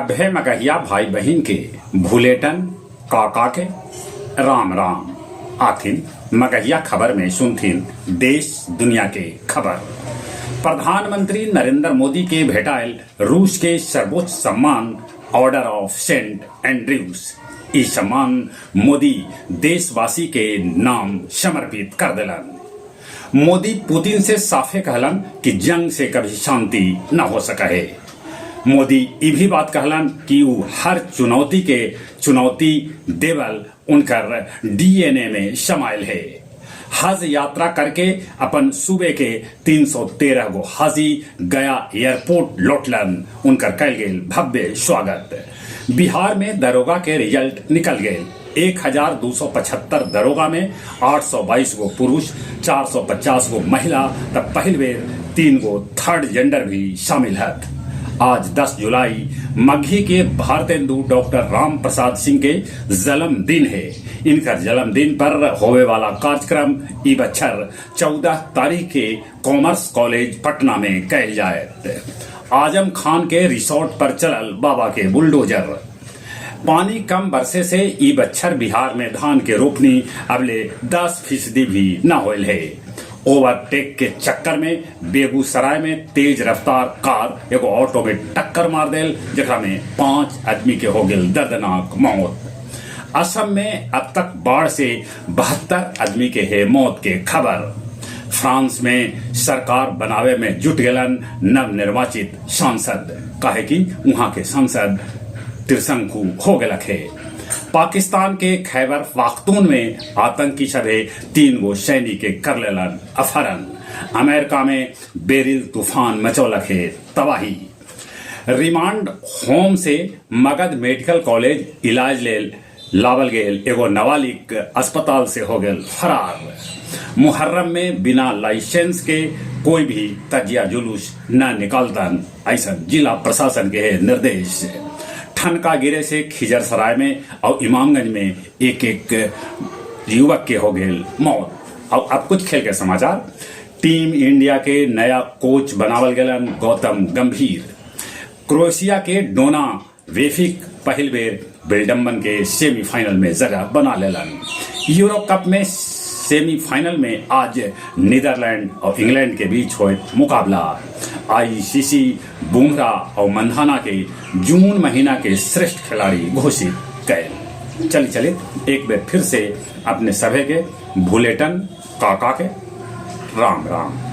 सभे मगहिया भाई बहिन के भुलेटन काका के राम राम। आथिन मगहिया खबर में सुनथिन देश दुनिया के खबर। प्रधानमंत्री नरेंद्र मोदी के भेटायल रूस के सर्वोच्च सम्मान ऑर्डर ऑफ सेंट एंड्रयूज। ई सम्मान मोदी देशवासी के नाम समर्पित कर देलन। मोदी पुतिन से साफे कहलन कि जंग से कभी शांति न हो सके है। मोदी ई भी बात कहलन कि ऊ हर चुनौती के चुनौती देवल उनकर डीएनए में समायल है। हज यात्रा करके अपन सूबे के 313 गो हाजी गया एयरपोर्ट लौटलन, उनकर कैल गेल भव्य स्वागत। बिहार में दरोगा के रिजल्ट निकल गेल। 1275 दरोगा में 822 गो पुरुष, 450 गो महिला त पहिल बेर 3 गो थर्ड जेंडर भी शामिल हथ। आज 10 जुलाई मगही के भारतेंदु डॉक्टर राम प्रसाद सिंह के जन्मदिन है। इनकर जन्मदिन पर होवे वाला कार्यक्रम ई बच्छर 14 तारीख के कॉमर्स कॉलेज पटना में कैल जायत। आजम खान के रिसोर्ट पर चलल बाबा के बुलडोजर। पानी कम बरसे से ई बच्छर बिहार में धान के रोपनी अबले 10% भी न होल है। ओवरटेक के चक्कर में बेगूसराय में तेज रफ्तार कार एगो ऑटो में टक्कर मार देल, जेकरा में 5 आदमी के हो गेल दर्दनाक मौत। असम में अब तक बाढ़ से 72 आदमी के है मौत के खबर। फ्रांस में सरकार बनावे में जुट गेलन नवनिर्वाचित सांसद, काहे कि वहां के सांसद त्रिशंकु हो गेलक है। पाकिस्तान के खैबर पाख्तून में आतंकी सभे 3 गो सैनिक के कर लेलन अपहरण। अमेरिका में बेरिल तूफान मचौलक है तबाही। रिमांड होम से मगध मेडिकल कॉलेज इलाज लेल लावल गेल एगो नाबालिग अस्पताल से हो गेल फरार। मुहर्रम में बिना लाइसेंस के कोई भी तजिया जुलूस न निकालतन, ऐसा जिला प्रशासन के है निर्देश। ठनका गिरे से खिजरसराय में और इमामगंज में एक एक युवक के हो गेल मौत। और अब कुछ खेल के समाचार। टीम इंडिया के नया कोच बनावल गेलन गौतम गंभीर। क्रोएशिया के डोना वेफिक पहिल बेर बिल्डम्बन के सेमीफाइनल में जगह बना लेलन। यूरो कप में सेमीफाइनल में आज नीदरलैंड और इंग्लैंड के बीच होए मुकाबला। आईसीसी बुमराह और मंधाना के जून महीना के श्रेष्ठ खिलाड़ी घोषित कैल। चली चले एक बार फिर से अपने सभे के भुलेटन काका के राम राम।